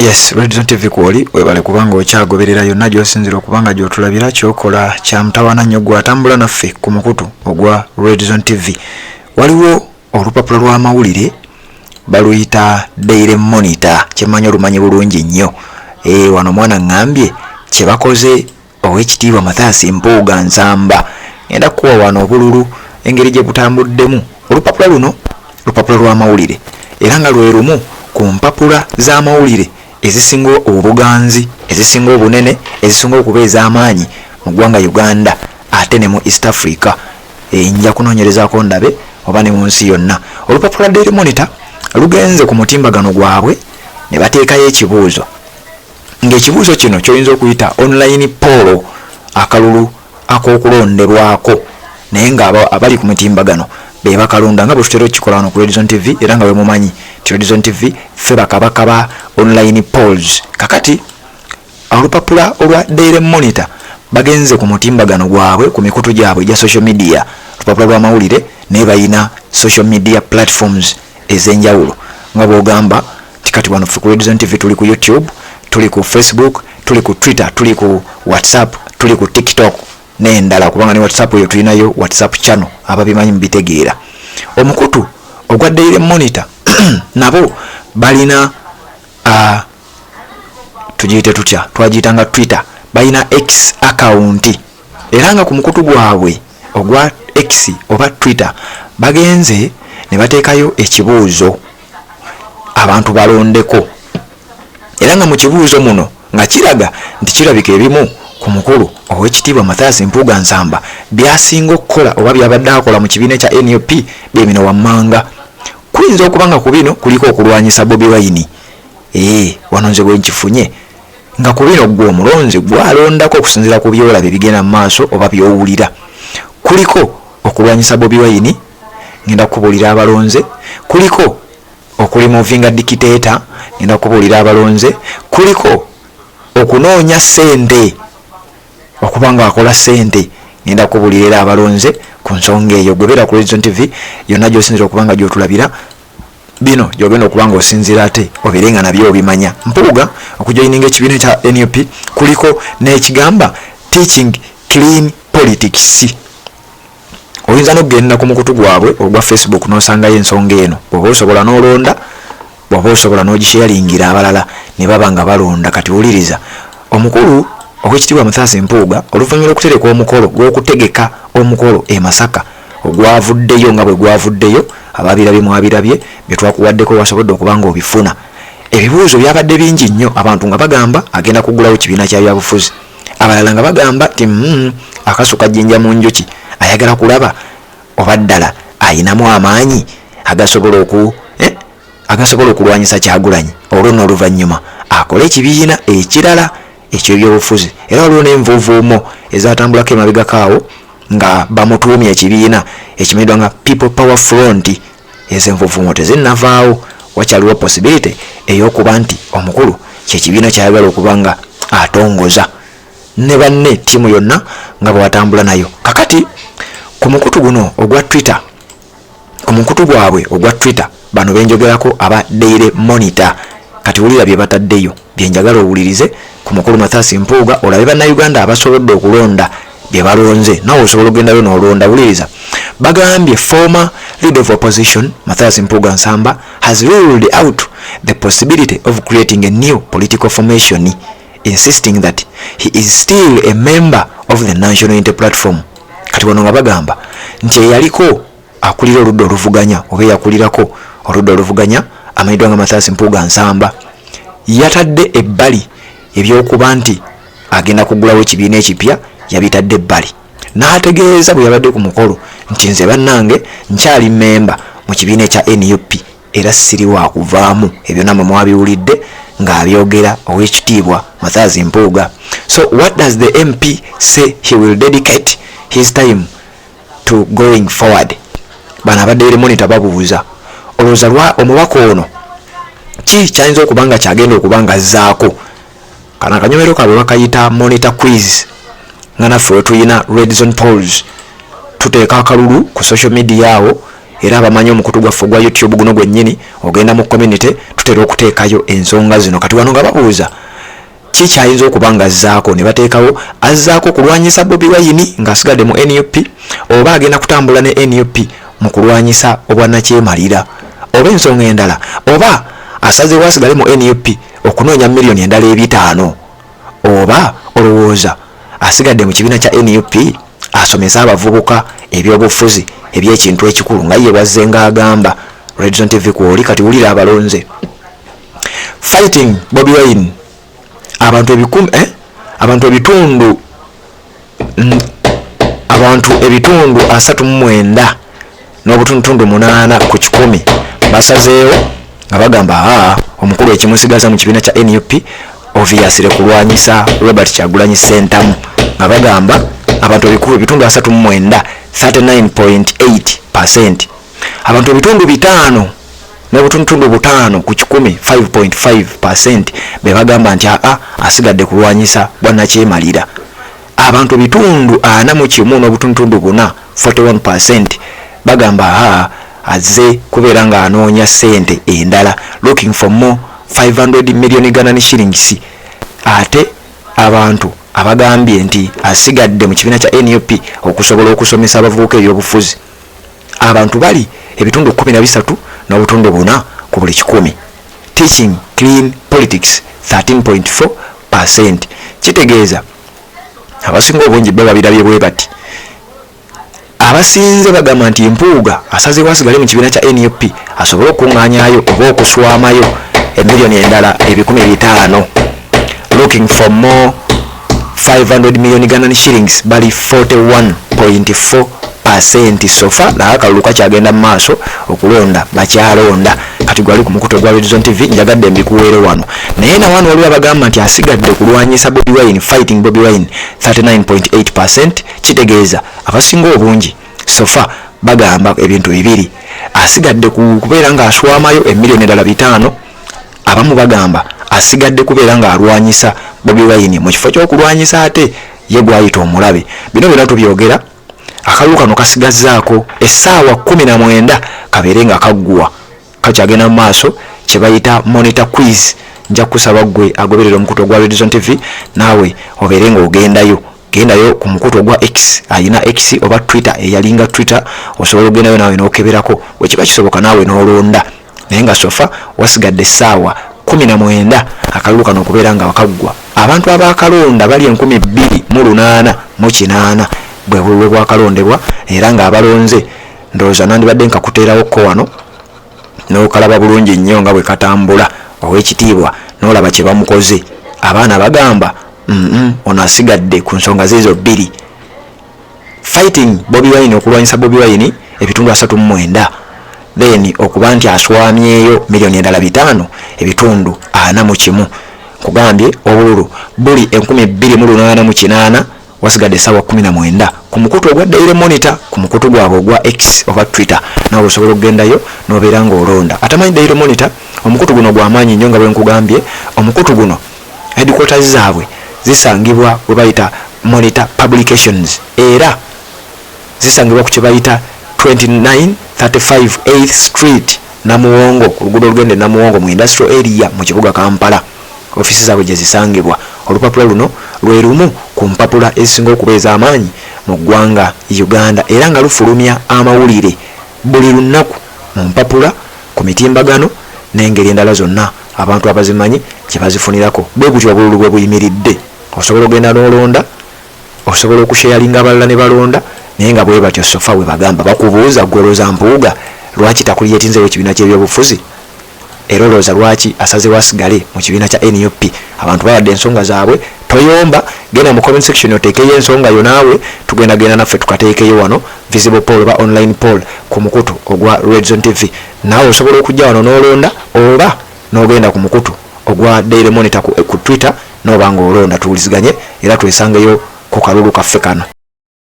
Yes, Redzone TV kwoli, webale kubanga okyagoberera yonna gy'osinzira okubanga gy'otulabira. Kyokola kya mutawaana nnyo gw'atambula naffe ku mukutu ogwa Redzone TV. Waliwo olupapula lw'amawulire baluyita Daily Monitor, kyemmanyi olumanyi bulungi nnyo. Wano mwana ŋŋambye kye bakoze Oweekitiibwa Mathias Mpuuga Nsamba. Ngenda kukuwa wano obululu engeri gye butambuddemu. Olupapula luno lupapula lw'amawulire era nga lwe lumu ku mpapula z'amawulire ezisinga obuganzi, ezisinga obunene, ezisinga okuba ez'amaanyi mu ggwanga Uganda ate ne mu East Africa. Nja kunoonyerezaako ndabe oba ne mu nsi yonna. Olupapula Daily Monitor lugenze ku mutimbagano gwabwe ne bateekayo ekibuuzo, ng'ekibuuzo kino ky'oyinza okuyita online poll, akalulu ak'okulondebwako, naye nga abali ku mitimbagano be bakalonda, nga bwe tutera okukikola wano ku Redzone TV, era nga bwe mumanyi nti Redzone TV ffe bakabaka ba online polls. Kakati olupapula olwa Daily Monitor bagenze ku mutimbagano gwabwe, ku mikutu gyabwe egya social media. Olupapula lw'amawulire naye balina social media platforms ez'enjawulo, nga bw'ogamba nti kati wano ffe ku Redzone TV tuli ku YouTube, tuli ku Facebook, tuli ku Twitter, tuli ku WhatsApp, tuli ku TikTok n'endala, kubanga ne WhatsApp eyo tulinayo WhatsApp channel, ababimanyi mubitegeera. Omukutu ogwa Daily Monitor nabo balina, tugiyite tutya, twagiyitanga Twitter, balina X account, era nga ku mukutu gwabwe ogwa X oba Twitter bagenze ne bateekayo ekibuuzo abantu balondeko, era nga mu kibuuzo muno nga kiraga nti kirabika ebimu ku mukulu Oweekitiibwa Mathias Mpuuga Nsamba by'asinga okukola oba by'abadde akola mu kibiina ekya NUP bye bino wammanga. Kuyinza okuba nga ku bino kuliko okulwanyisa Bobi Wine. Wano nze bwe nkifunye nga ku bino ggwe omulonzi gw'alondako okusinziira ku by'olaba ebigenda mu maaso oba by'owulira. Kuliko okulwanyisa Bobi Wine, ngenda kukubuulira abalonze. Kuliko okuremovinga dictator, ngenda kukubuulira abalonze. Kuliko okunoonya ssente, okuba nga akola ssente, ngenda kukubuulira era abalonze ku nsonga eyo. Gwe beera ku Redzone TV yonna gy'osinzira okuba nga gy'otulabira, bino gy'ogenda okuba nga osinziira ate obeere nga nabyo obimanya. Mpuuga okujoyininga ekibiina ekya NUP kuliko n'ekigamba teaching clean politics. Oyinza n'okugenda ku mukutu gwabwe ogwa Facebook n'osangayo ensonga eno, bw'oba osobola n'olonda, bw'oba osobola n'ogisharingira abalala ne baba nga balonda. Kati wuliriza omukulu Oweekitiibwa Mathias Mpuuga oluvannyuma lw'okutereka omukolo gw'okutegeka omukolo e Masaka ogwavuddeyo nga bwe gwavuddeyo, ababirabye mwabirabye, bye twakuwaddeko wasobodde okuba nga obifuna. Ebibuuzo byabadde bingi nnyo, abantu nga bagamba agenda kuggulawo kibiina kya byabufuzi, abalala nga bagamba nti akasuka jjinja mu njuki, ayagala kulaba oba ddala ayinamu amaanyi agasobola okulwanyisa Kyagulanyi, olwo n'oluvannyuma akole ekibiina ekirala eky'ebyobufuzi. Era waliwo n'envuuvuumo ezatambulako emabegako awo nga bamutuumye ekibiina ekimanyiddwa nga People Power Front. Ezo envuuvuumo tezinnavaawo, wakyaliwo possibility ey'okuba nti omukulu kyekibiina kyayagala okuba nga atongoza ne banne, ttiimu yonna nga bwe batambula nayo. Kakati ku mukutu guno ogwa Twitter, ku mukutu gwabwe ogwa Twitter, bano benjogerako aba Daily Monitor, kati wulira bye bataddeyo bye njagala owulirize ku mukulu Mathias Mpuuga, olabe Bannayuganda abasobodde okulonda bye balonze, nawe osobola okugendayo n'olonda. Wuliriza, bagambye, "Former leader of opposition Mathias Mpuuga Nsamba has ruled out the possibility of creating a new political formation, insisting that he is still a member of the National Unity Platform." Kati wano nga bagamba nti eyaliko akulira oludda oluvuganya oba eyakulirako oludda oluvuganya amanyiddwa nga Mathias Mpuuga Nsamba yatadde ebbali ebyokuba nti agenda kugulawo ekibiina ekipya, yabitadde ebbali n'ategeeza bwe yabadde ku mukolo nti, "Nze bannange nkyali memba mu kibiina ekya NUP era siri wakuvaamu." Ebyo nammwe mwabiwulidde ng'abyogera Oweekitiibwa Mathias Mpuuga. "So what does the MP say he will dedicate his time to going forward?" Bano aba Daily Monitor babuuza, olowooza lwa omubaka ono ki kyayinza okuba nga kyagenda okuba nga azzaako? Kano akanyomero kaabwe bakayita Monitor Quiz, nga naffe wetuyina Red Zone Polls, tuteeka akalulu ku social media awo. Era abamanyi omukutu gwaffe ogwa YouTube guno gwennyini, ogenda mu community, tutera okuteekayo ensonga zino. Kati wano nga babuuza ki kyayinza okuba nga azzaako, ne bateekawo azzaako okulwanyisa Bobi Wine ng'asigadde mu NUP, oba agenda kutambula ne NUP mu kulwanyisa obwannakyemalira, oba ensonga endala, oba asazeewo asigale mu NUP okunoonya miliyoni endala 500, oba olowooza asigadde mu kibiina kya NUP asomese abavubuka ebyobufuzi ebyekintu ekikulu nga ye bwazze ng'agamba. Redzone TV kwoli kati, wulira abalonze. Fighting Bobi Wine, abantu ebikumi, abantu ebitundu abantu ebitundu 39.8 ku kikumi basazeewo nga bagamba aa omukulu ekimusigaza mu kibiina kya NUP obviously kulwanyisa Robert Kyagulanyi Ssentamu, nga bagamba abantu ebikulu ebitundu 39, 39.8%. Abantu ebitundu 5.5 ku kikumi, 5.5%, be bagamba nti aa asigadde kulwanyisa bwannakyemalira. Abantu ebitundu 41.4, 41%, bagamba aa azze kubeera ng'anoonya ssente endala, looking for more 500 million Ugandan shillings. Ate abantu abagambye nti asigadde mu kibiina kya NUP okusobola okusomesa abavubuka ebyobufuzi, abantu bali ebitundu 13.4 ku buli kikumi. Teaching clean politics, 13.4%. Kitegeeza abasinga obungi bo babirabye bwe bati. Abasinze bagamba nti Mpuuga asazeewo asigale mu kibiina kya NUP asobole okuŋŋaanyayo oba okuswamayo emiliyoni endala 500,000, looking for more 500 million Ugandan shillings, bali 41.4% so far. Naye akalulu kakyagenda mu maaso, okulonda bakyalonda. Kati gwali ku mukutu ogwa Redzone TV, njagadde mbikuweere wano. Naye nawano waliwo abagamba nti asigadde kulwanyisa Bobi Wine, fighting Bobi Wine, 39.8%. Kitegeeza abasinga obungi so far bagamba ebintu bibiri: asigadde kubeera ng'aswamayo emiliyoni endala 500, abamu bagamba asigadde kubeera ng'alwanyisa Bobi Wine mu kifo ky'okulwanyisa ate ye gwayita omulabe. Bino byonna tubyogera, akalulu kano kasigazzaako essaawa 19 kabeere nga kaggwa, kakyagenda mu maaso, kye bayita monitor quiz. Nja kusaba ggwe agoberera omukutu ogwa Redzone TV, naawe obeere ng'ogendayo, gendayo ku mukutu ogwa X, ayina X oba Twitter, eyalinga Twitter, osobola okugendayo naawe n'okeberako bwe kiba kisoboka, naawe n'olonda. Naye nga so far wasigadde essaawa 19 akalulu kano okubeera nga wakaggwa. Abantu abakalonda bali 2880, bwe bululu bwakalondebwa. Era ng'abalonze, ndowooza nandibadde nkakuteerawokko wano n'okalaba bulungi nnyo nga bwe katambula, ow'ekitiibwa, n'olaba kye bamukoze. Abaana bagamba ono asigadde ku nsonga zeezo bbiri: fighting Bobi Wine, okulwanyisa Bobi Wine, ebitundu 39, then okuba nti aswamyeyo miliyoni endala 500, ebitundu 41. Nkugambye obululu buli 2880, wasigadde essaawa 19 ku mukutu ogwa Daily Monitor, ku mukutu gwabwe ogwa X oba Twitter. Nawe osobola okugendayo n'obeera ng'olonda. Atamanyi Daily Monitor, omukutu guno gw'amaanyi nnyo. Nga bwe nkugambye, omukutu guno headquarters zaabwe zisangibwa we bayita Monitor Publications, era zisangibwa ku kye bayita 2935 8th Street, Namuwongo, ku luguudo olugenda e Namuwongo mu industrial area mu kibuga Kampala, ofiisi zaabwe gye zisangibwa. Olupapula luno lwe lumu ku mpapula ezisinga okuba ez'amaanyi mu ggwanga Uganda, era nga lufulumya amawulire buli lunaku mu mpapula, ku mitimbagano n'engeri endala zonna abantu abazimanyi gye bazifunirako. Bwe butyo obululu bwe buyimiridde. Osobola ogenda n'olonda, osobola okusharinga abalala ne balonda. Naye nga bwe batyo so far bwe bagamba. Bakubuuza, gwe olowooza Mpuuga lwaki takuliyetinzewo ekibiina ky'ebyobufuzi, era olowooza lwaki asazewo asigale mu kibiina kya NUP? Abantu bawadde ensonga zaabwe. Toyomba, genda mu comment section oteekeyo ensonga yo, naawe tugenda genda naffe tukateekeyo wano visible poll oba online poll ku mukutu ogwa Redzone TV. Naawe osobola okujja wano n'olonda, oba n'ogenda ku mukutu ogwa Daily Monitor ku Twitter n'oba ng'olonda. Tuwuliziganye era twesangeyo ku kalulu kaffe kano.